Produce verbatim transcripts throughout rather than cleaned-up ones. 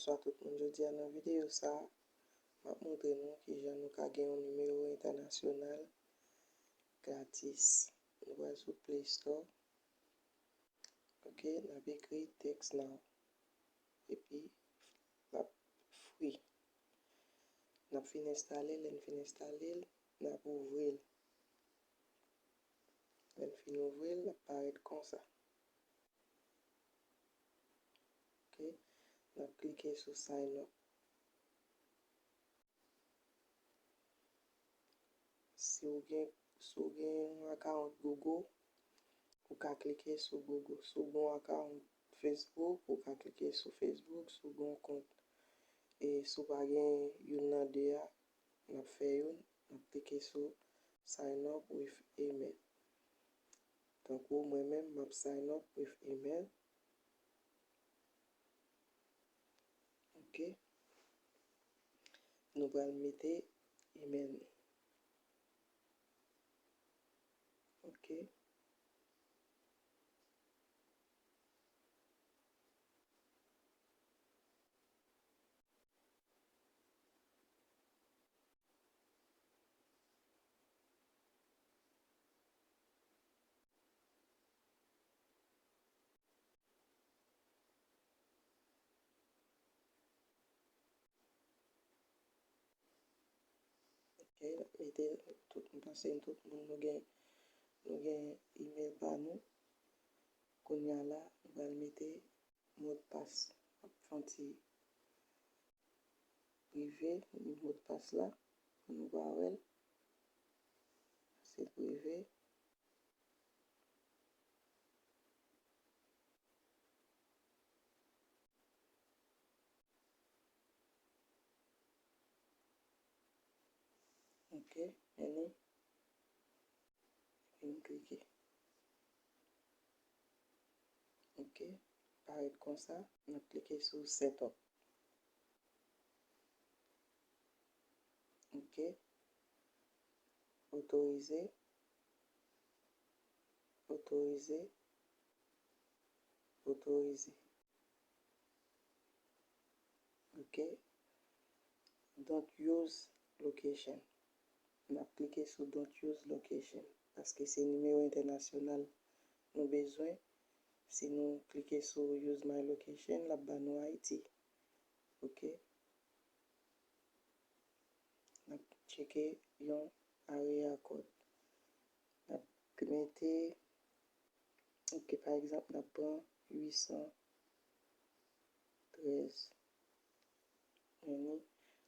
Bonswa tout moun, jodi a nan videyo sa, m ap montre nou kijan nou ka gen yon nimewo entènasyonal gratis. Nou pral sou Play Store. Ok, n ap ekri Text Now. Epi, l ap free. N ap fin enstale l, lè n fin enstale l, n ap ouvri l. Lè n fin ouvri l, l ap parèt konsa. Ok, n ap klike sou Sign Up. Si w gen, si w gen yon account Google, ou ka klike sou Google. Si w gen yon account Facebook, ou ka klike sou Facebook. Si w gen yon kont, e si w pa gen youn nan de a, n ap fè youn, n ap klike sou Sign Up with Email. Tankou mwen menm, m ap sign up with email. Ok. Nou pral mete email nou. Ok. Ok, n ap mete tout, m panse tout moun nou gen, nou gen email pa nou. Kounye a la, nou pral mete modpas. M ap fè yon ti prive modpas la pou nou pa wè l. Se prive. Ok, men li. Epi m klike. Ok, parèt konsa. N ap klike sou Setup. Ok. Otorize. Otorize. Otorize. Ok. Don't use location. N ap klike sou Don't use location, paske se nimewo entènasyonal nou bezwen. Si nou klike sou Use my location, l ap ba nou Ayiti. Ok. N ap tcheke yon area code. N ap mete, ok, pa egzanp, n ap pran uit san trèz. Men ni,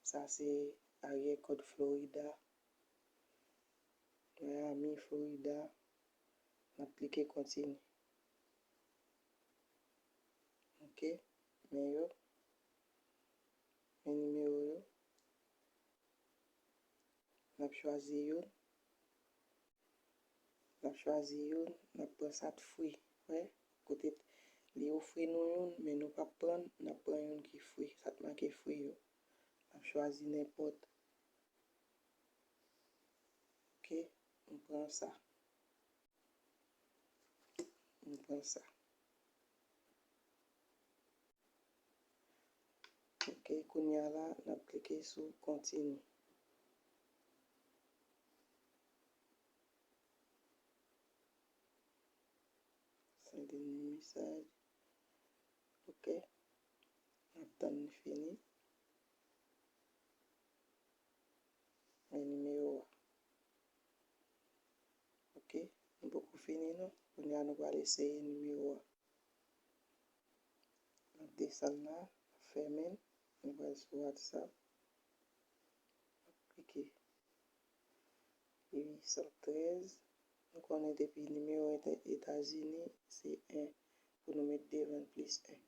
sa se area code Florida, Miami, Florida. N ap klike continue. Ok, men yo, men nimewo yo. N ap chwazi youn. N ap chwazi youn, n ap pran sa k free. Wè, kote li ofri nou youn, men nou p ap pran, n ap pran youn ki free, sa k make free yo. N ap chwazi nenpòt. Ok, m pran sa. M pran sa. Ok, kounye a la, n ap klike sou continue. Send in message. Ok. N ap tann li fini. Men nimewo a. Ok. Nou poko fini non. Kounye a nou pral eseye nimewo a. N ap desann la, fèmen l. Nou pral sou WhatsApp. N ap klike. Uit san trèz. Nou konnen depi nimewo Eta-, Etazini, se en pou nou met devan l, plis en.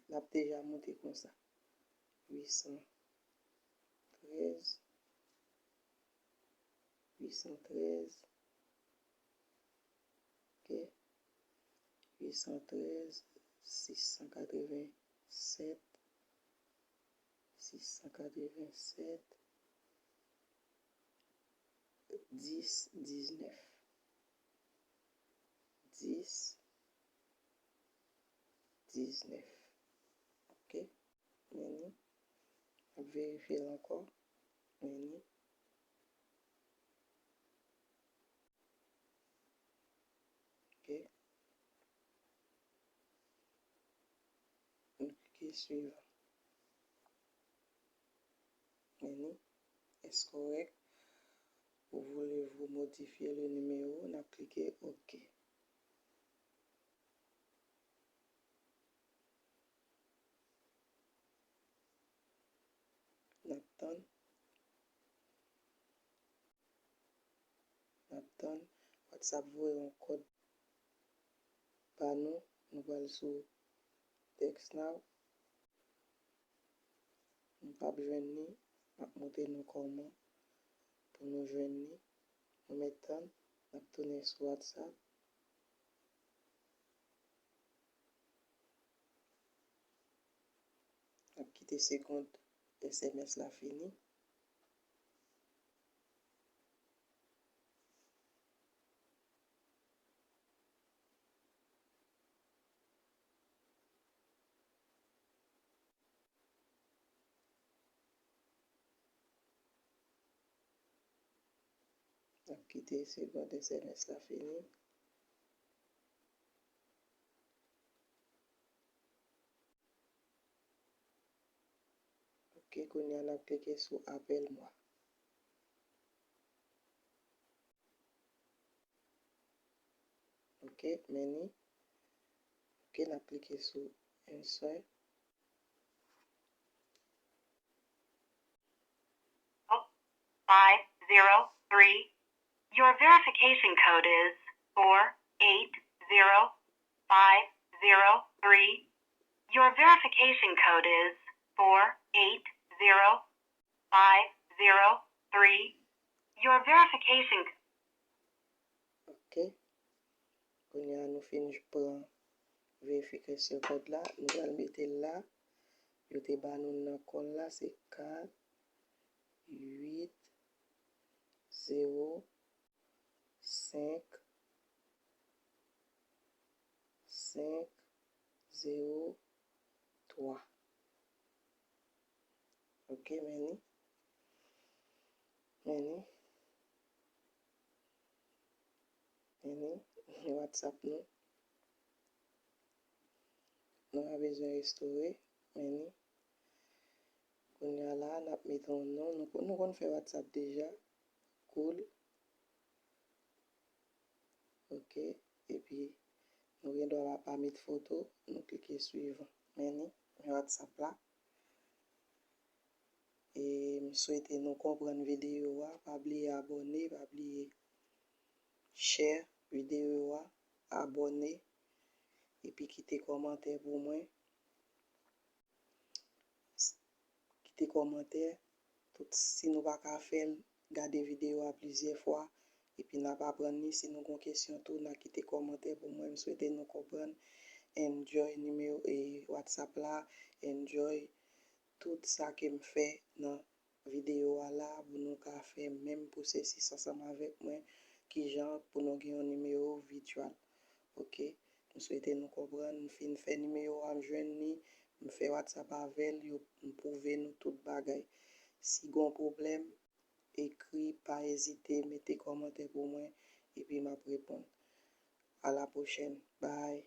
L ap deja monte konsa. Uit san trèz. Uit san trèz. Ok. Uit san trèz, sis san katreven sèt, sis san katreven sèt, dis diznèf. Dis diznèf. Ok. M Men ni. M ap verifye l ankò. Men ni. Ok. Nou klike suivant. Men ni. Est correct. Voulez-vous modifier le numéro? N ap klike OK. N ap tann. N ap tann. WhatsApp voye yon kòd ba nou. Nou pral sou text now. Nou p ap jwenn li. M ap montre nou kòman pou nou jwenn li. Nou mèt tann. N ap tounen sou WhatsApp. N ap kite segond S M S la fini. N ap kite segond S M S la fini. Ok, kounye a n ap klike sou appelle-moi. Ok, men ni. Ok, n ap klike sou answer. Five zero three. Your verification code is four eight zero five zero three. Your verification code is four eight zero five zero three. Your verification. Ok. Kounye a nou fin pran verifikasyon kòd la. Nou pral mete l la. Yo te ba nou nan kòl la, se kat uit zewo senk senk zewo twa. Ok, men ni. Men ni. Men ni. WhatsApp nou. Nou pa bezwen restore. Men ni. Kounye a la, n ap mete yon non. Nou, nou konn fè WhatsApp deja. Cool. Ok. Epi, nou gen dwa pa, pa met foto. Nou klike suivant. Men ni, men WhatsApp la. E m swete nou konprann videyo a. Pa bliye abòne, pa bliye share videyo a, abòne, epi kite kòmantè pou mwen. Kite kòmantè. Tout, si nou pa ka fè l, gade videyo a plizyè fwa, epi n ap aprann li. Si nou gen kesyon tou, n a kite kòmantè pou mwen. M swete nou konprann. Enjoy nimewo, e, WhatsApp la. Enjoy tout sa ke m fè nan videyo a la pou nou ka fè menm pwosesis ansanm avèk mwen, kijan pou nou gen yon nimewo vityèl. Ok, m swete nou konprann. M fin fè nimewo a, m jwenn li, m fè WhatsApp avè l, yo, m pwouve nou tout bagay. Si gen yon pwoblèm, ekri, pa ezite, mete kòmantè pou mwen, epi m ap reponn. A la pwochèn. Bye.